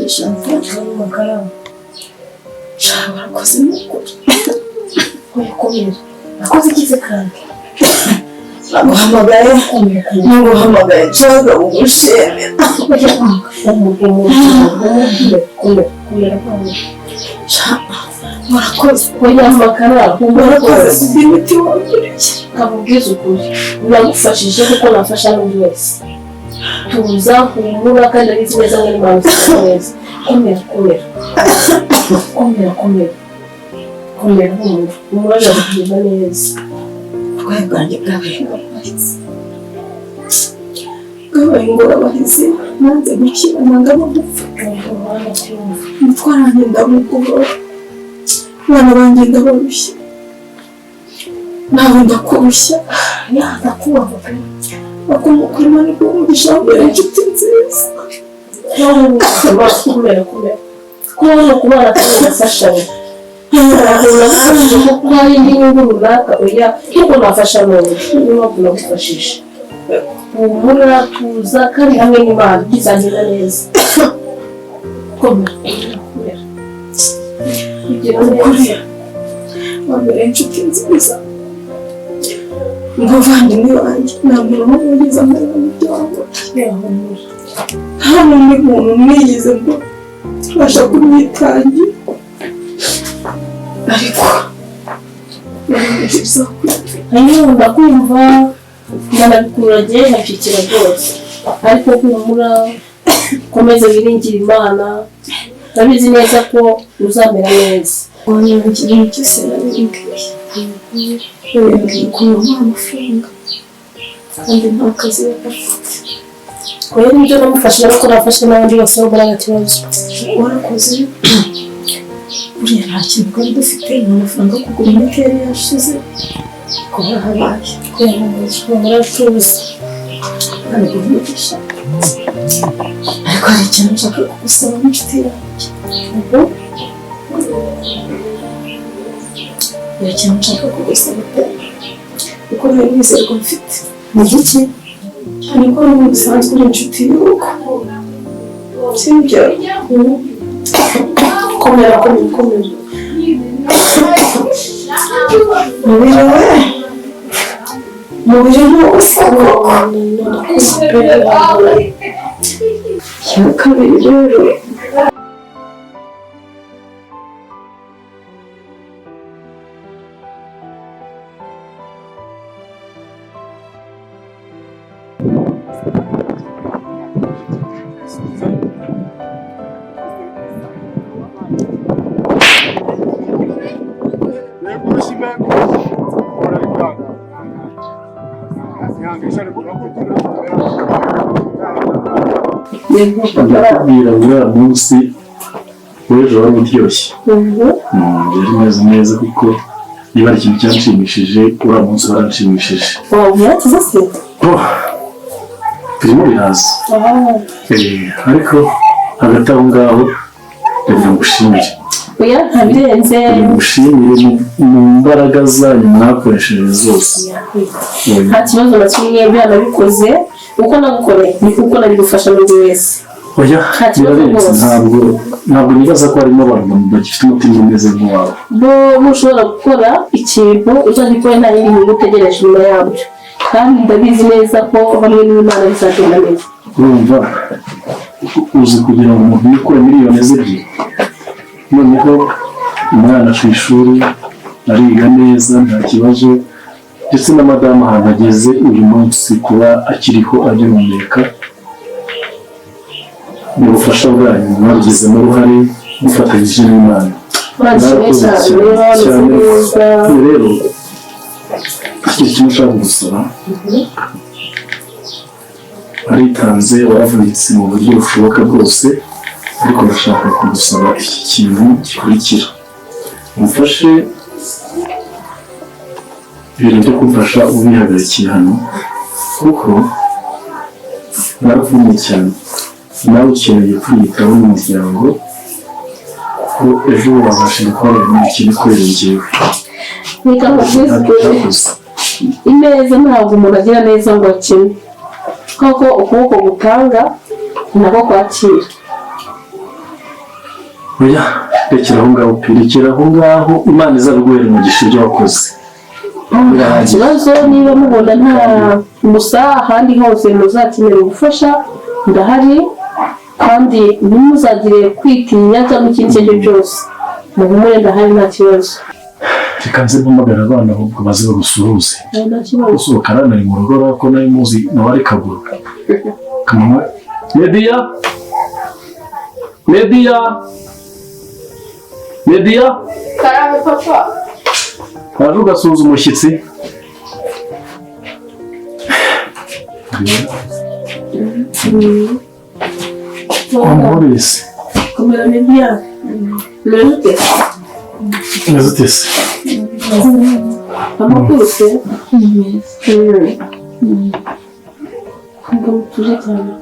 Chantal. Makarama. Sha, warakoze ni ukuri. Oya, komera. Nakoze ikize kandi? Naguhamagaye. Komera, komera. Naguhamagaye nshaka kugushimira. Oya, umubwire, komera, komera, komera. Sha, warakoze. Oya, Makarama. Warakoze kubw'imiti wanguriye. Nkakubwiza ukuri, nagufashije kuko nafasha n'undi wese. Tuza, humura, kandi abizi neza ngo n'Imana uzaba neza. Komera, komera, komera, komera, komera, humura, humura, bizagenda neza. Uburwayi bwanjye bwabaye ingorabahizi, bwabaye ingorabahizi. Nanze gukira, nanga no gupfa. Umutwaro wanjye ndawugorora, abana banjye ndabarushya, nawe ndakurushya. Ndakumva pe. Bakumukura, Imana iguhe umugisha, wambere inshuti nziza. Komera, komera. Kubona kubana kandi ugafashanya, ntabwo nagufashije kuko hari indi nyungu runaka. Oya, nkuko nafasha n'undi, niyo mpamvu nagufashije. Humura, tuza, kandi hamwe n'Imana bizagenda neza. Komera, komera, kugira Ukuri neza. Wambere inshuti nziza, umuvandimwe wanjye. Nta muntu n'umwe wigeze amera mu byo wankoreye. Humura. Nta n'undi muntu mwigeze ngo tubasha kumwitangira, ariko Hanyuma ndakumva, ndanabikuragiye, nkashyikira rwose. Ariko humura, komeza wiringire Imana, ndabizi neza ko uzamera neza. Ibintu byose nabimbwiye, nabimbwiye ukuntu bamuha amafaranga kandi nta kazi yari afite. Rero nibyo namufashije, ariko nafashe n'abandi bose bo muri nta kibazo. Warakoze. Buriya nta kintu twari dufite, ni amafaranga yo kugura imiti yari yashize, kuba habaye. Humura, tuza. Imana iguhe umugisha. Ariko hari ikintu nshaka kugusaba n'inshuti yanjye. Hari ikintu nshaka kugusaba pe, kuko nta mwizerwa mfite. Ni igiki? Cyane ko n'ubundi usanzwe uri inshuti y'urugo, sibyo? Komera, komera, komera. Mubiri we, mubiri ni ubusa koko. Icya kabiri rero, Ndakubwira ngo uriya munsi w'ejo wari uryoshye. Yari meze neza, kuko niba ari ikintu cyanshimishije, uriya munsi waranshimishije. Byakize se? Oh, birimo biraza. Ariko hagati aho ngaho ndagira ngo ngushimire. Oya, ntabirenze. Ndagira ngo ngushimire mu mbaraga zanyu mwakoresheje zose. Oya. Nta kibazo na kimwe, byanabikoze uko nagukoreye ni kuko nabigufasha n'undi wese. Oya. Nta kibazo Birarenze. rwose. Ntabwo nibaza ko harimo abantu bagifite umutima umeze nk'uwawe. Bo nushobora gukora ikintu, uzagikore nta yindi nyungu utegereje inyuma yabyo, kandi ndabizi neza ko hamwe n'Imana bizagenda neza. Urumva, uzi kugira ngo umuntu yikure miliyoni 2, noneho umwana ku ishuri ariga neza nta kibazo, ndetse na madamu ahantu ageze uyu munsi, kuba akiriho agihumeka ni ubufasha bwanyu mwabigizemo uruhare mufatanyije n'Imana. Urangije Mwarakoze cyane. cyane, Rero cyane. neza. Rero ikintu kimwe ushaka gusaba: waritanze, waravunitse mu buryo bushoboka bwose, ariko ndashaka kugusaba iki kintu gikurikira: umufashe ibintu byo kumfasha ubihagarikiye hano, kuko naravunnye cyane, nawe ukeneye kwiyitaho n'umuryango, kuko ejo wabashije kubona ibintu kubera njyewe. Reka nkubwize Ntabwo ukuri. byakoze. Ineza, ntabwo umuntu agira neza ngo akine, kuko ukuboko gutanga ni nako kwakira. Oya, rekera aho ngaho pe, rekera aho ngaho. Imana izabiguhera umugisha ibyo wakoze. Nta kibazo, niba mubona nta gusa ahandi hose muzakenera ubufasha ndahari, kandi ntimuzagire kwitinya cyangwa ikindi icyo ari cyo cyose, muhumure ndahari, nta kibazo. Reka nze mpamagara abana ahubwo baze bagusuhuze. Nta kibazo. Usohoka ari mu rugo ko nawe muzi nawe ari kaguru kamama. Mediya, Mediya, Mediya! Karame, papa. Waje ugasuhuza umushyitsi. Wamubese. Komera Mediya, meze ute? Meze ute se? Amakuru se? Ntabwo mutuje cyane.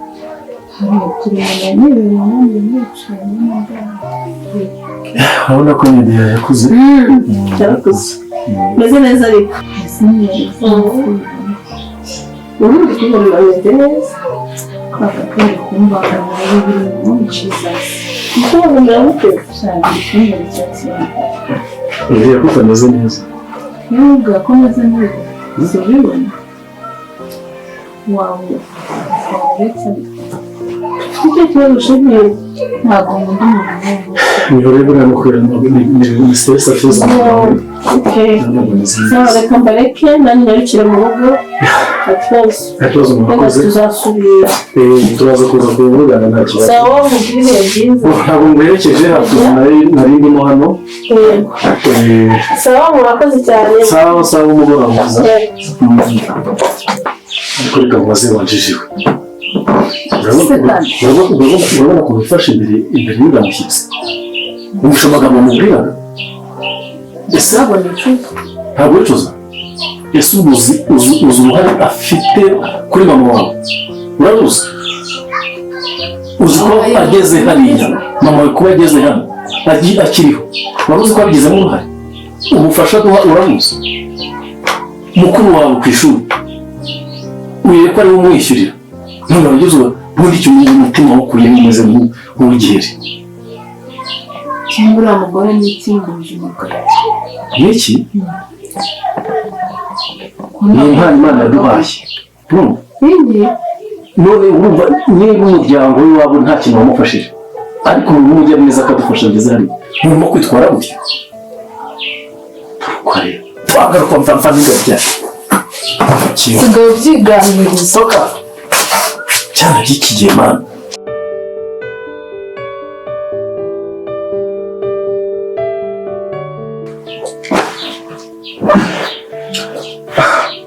Urabona ko Mediya yakuze. Yarakuze, meze neza ariko ubundi kubona ameze neza. Kubona mute? Mediya ko utameze neza? Nubwo ko meze neza, si ubibona wawe uretse Icyo kibazo ushimiye. Ntabwo nkunda umuntu nk'uwo. Niho rero buriya gukorera ni stress afite. Okay. Sawa, reka mbareke nanjye nyarukire mu rugo, nta kibazo. Nta kibazo, Wenda murakoze. tuzasubira. Turaza kuza kuvugana, nta kibazo. Sawa, mugire ibihe byiza. Ntabwo nguherekeje, hato nari ndimo hano. Yego. Sawa, murakoze cyane. Sawa sawa, umugoroba mwiza. Yego. Ariko reka mubaze wanjijiwe. Urabona ukuntu wifashe imbere y'uriya mushyitsi, wumvishe amagambo amubwiraga? Ese Ntabwo nicuza. Ntabwo wicuza? Ese uzi uruhare afite kuri mama wawe? Uraruzi? Uzi ko ageze hariya, mama wawe kuba ageze hano akiriho, wari uzi ko abigizemo uruhare? Ubufasha duha urabuzi? Mukuru wawe ku ishuri uye ko ari we umwishyurira, none wagize ubundi icyo umutima wakuyemo umeze nk'uw'igiheri. Cyangwa uriya mugore ni iki mu buzima bwawe? Niki ni impano Imana yaduhaye. Urumva? None urumva niba umuryango w'iwabo nta kintu wamufashije, ariko umuntu w'umujya mwiza akadufasha ageze hariya, murimo kwitwara gutya? Turuka rero, twagaruka mva mva n'ingabya. Usigaye ubyiganiriza. Soka cyana by'iki gihe, mana.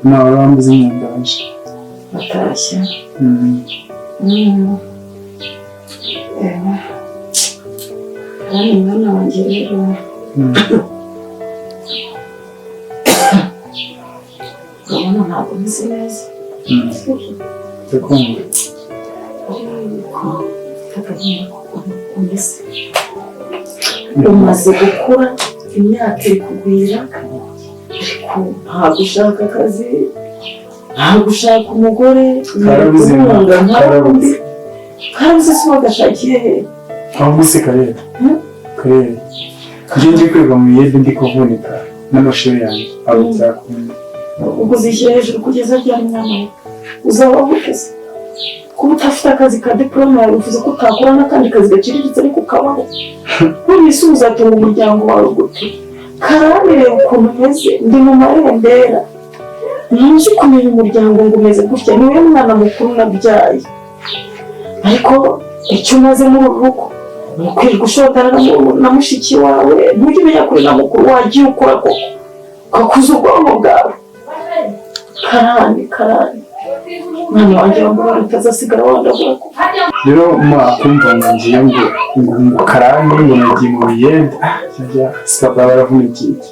Nawe bambuze imyenda. Batashye. Kandi mwana wanjye rero, urabona ntabwo meze neza. Ndakumva. Ariko agahinda k'ukuntu umeze, umaze gukura, imyaka iri kugwira, ariko ntabwo ushaka akazi, ntabwo ushaka umugore. Karabuze. Guhunga. Karabuze. Karabuze se wagashakiye he? Ahubwo se Karere? Hmm? Karere, njye ndi kwiga mu biyede, ndi kuvunika n'amashuri yanjye abo byakunda. Ubwo uzishyira hejuru kugeza ryari, mwana we? Uzabaho ute se? Kuba udafite akazi ka diporome yawe bivuze ko utakora n'akandi kazi gaciriritse ariko ukabaho? None se uzatunga umuryango wawe gute? Karani, reba ukuntu umeze, ndi mu marembera. Ntuzi kumenya umuryango ngo umeze gutya. Niwe mwana mukuru nabyaye, ariko icyo umaze muri uru rugo ni ukwirirwa ushotana na mushiki wawe. Ntujye umenya kuri na mukuru. Wagiye ukora koko ugakuza ubwonko bwawe? Karani, Karani, mwana wanjye, wambabara utazasigara wandagura koko. Rero ma kumva ngo ngiye ngo karani ngo nagiye mu biyede, ah sipapa baravunikiye iki?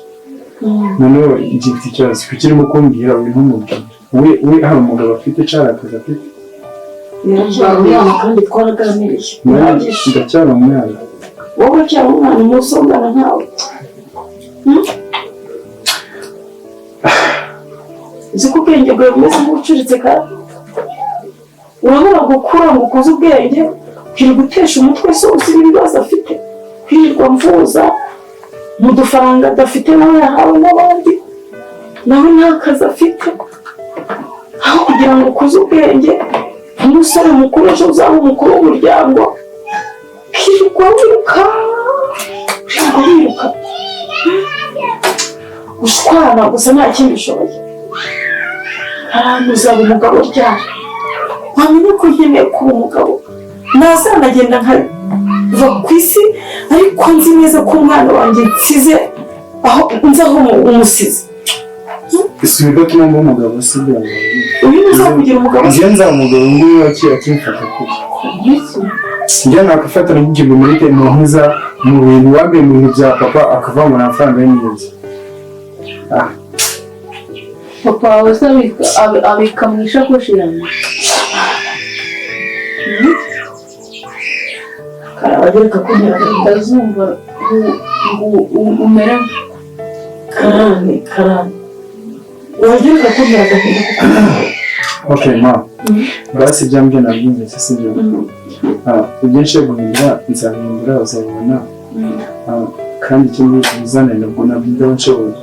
Noneho ngifite ikibazo, kuki urimo kumbwira we ntumubwire? We hari umugabo afite cyangwa akazi afite? Biracyari umwana kandi twaraganiriye bihagije. Ndacyari umwana. Wowe uracyari umwana, umunsi ungana nkawe. Uzi ko ubwenge bwawe bumeze nk'ubucuritse? Kandi urabura gukura ngo ukuze ubwenge, ukiri gutesha umutwe se uzi n'ibibazo afite. Kwirirwa mvuza mu dufaranga adafite, nawe yahawe n'abandi, nawe nta kazi afite. Aho kugira ngo ukuze ubwenge, umusore mukuru, ejo uzaba umukuru w'umuryango, wirirwa wiruka, wirirwa wiruka, ushwana gusa, nta kindi ushoboye. Ahantu uzaba umugabo ryari? Wamenya ko nkeneye kuba umugabo, nazanagenda nkava ku isi, ariko nzi neza ko umwana wanjye nsize aho nzi aho umusize. Isi bidatuma mba umugabo, si byo? Uyu uzakugira umugabo? Njye nzaba umugabo nguyu akimfata kure. Njye nakafata n'igihumbi muri ntuza mu bintu wambaye, mu bintu bya papa, akavuga ngo nta mafaranga ye meza. Ah. Papa wawe se abika mu ishakoshi yanjye? Karabagereka kuntera agahinda. Ndazumva ngo umere. Karame, karame, wagereka kuntera agahinda kuko Okay ma, basi ibyo mbye nabyumvise, sibyo? Ah, ibyo nshaka guhindura nzabihindura, uzabibona. Ah, kandi ikindi bizane nabwo nabyo nshoboye.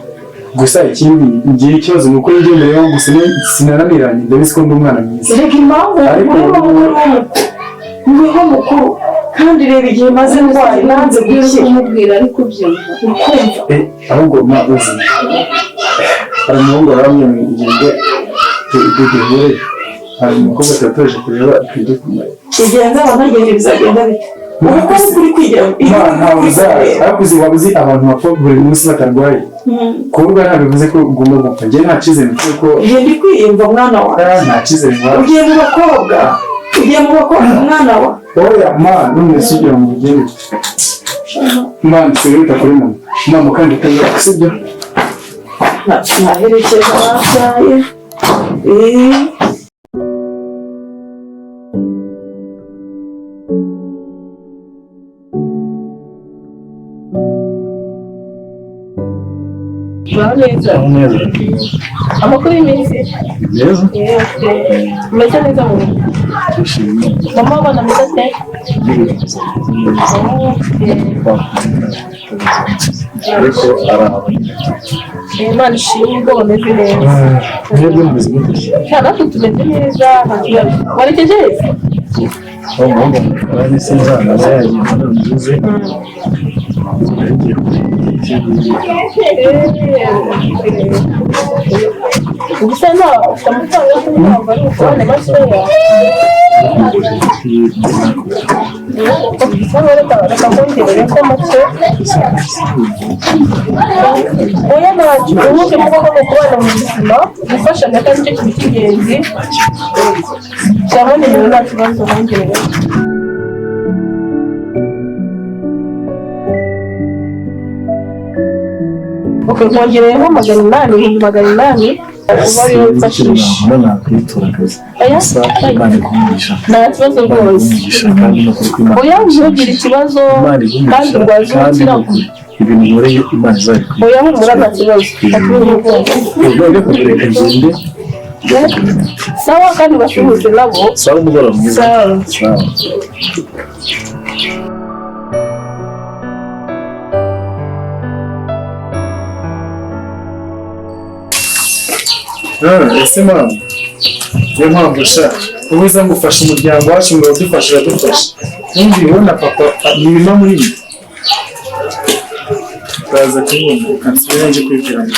Gusa ikindi ngiye ikibazo ni uko ngendeyeho gusa sinananiranye, ndabizi ko ndi umwana mwiza. Reka, impamvu Ariko niba mukuru w'umukuru, niho mukuru, kandi reba igihe maze ndwaye nanze Uri gukira. kumubwira ariko ubyumva. Ukumva. Eh, ahubwo ma, uzi hari umuhungu waramye ngo ngende duhure, hari umukobwa tatoje kureba tujye kumara. Igihe nzaba ntagenda bizagenda bite? Ubu ko uri kwigira? Ma, ntawe uzazi, ariko uzi, waba uzi abantu bapfa buri munsi batarwaye. Kuvuga ntabwo bivuze ko ugomba gupfa. Njye nta cyizere mfite ko Igihe ndi kwiyumva, mwana wawe. Nta cyizere nwawe. Ugiye mu bakobwa, ugiye mu bakobwa, mwana wa. Oya ma, none si ugira ngo ugende ma, nsigaye kuri mama, mama kandi utaza, sibyo? Naherekeje ababyaye. Eh. Uraho neza? Neza. Amakuru y'iminsi? Neza. Umeze neza mu rugo? Turishimye. Mama w'abana ameze ate? Neza, ariko araho. Imana ishimwe ubwo bameze neza. Mwebwe mumeze mute? Sha, natwe tumeze neza, nta kibazo. Warekeje heza? Aho umuhungu mukora sinzana aba yagiye muri nzize, yagiye kuri Gusa nta ufite amafaranga yo kunywa, ari ukubona makeya. Reka reka kongerere ko make. Oya, ntacyo, ubundi kubaho ni ukubana mu buzima, gufashanya, kandi nicyo kintu cy'ingenzi. Cyangwa nimero, nta kibazo, bongerere. Okay, kongereyeho 800, 800,000, uba ariyo wifashisha. Nabona nakwitura akazi. Oya. Gusa Imana iguha Nta kibazo Imana rwose. iguha kandi no kuri kw'Imana. Oya, ntugire ikibazo. Imana iguha Kandi urwaje kandi ubukira. ni ukuri ibintu nkoreye Imana izabikwiye. Oya, humura, nta kibazo, nta kibazo rwose. Ubwo reka reka ngende. Sawa, kandi basuhuze nabo. Sawa, umugoroba mwiza. Sawa. Sawa. Ese mama, niyo mpamvu sha uba uza ngo ufashe umuryango wacu, ngo uradufasha, uradufasha, ntumvire wowe na papa nibima muri mwe, uraza kubona ukansubira nje kwibwira mama.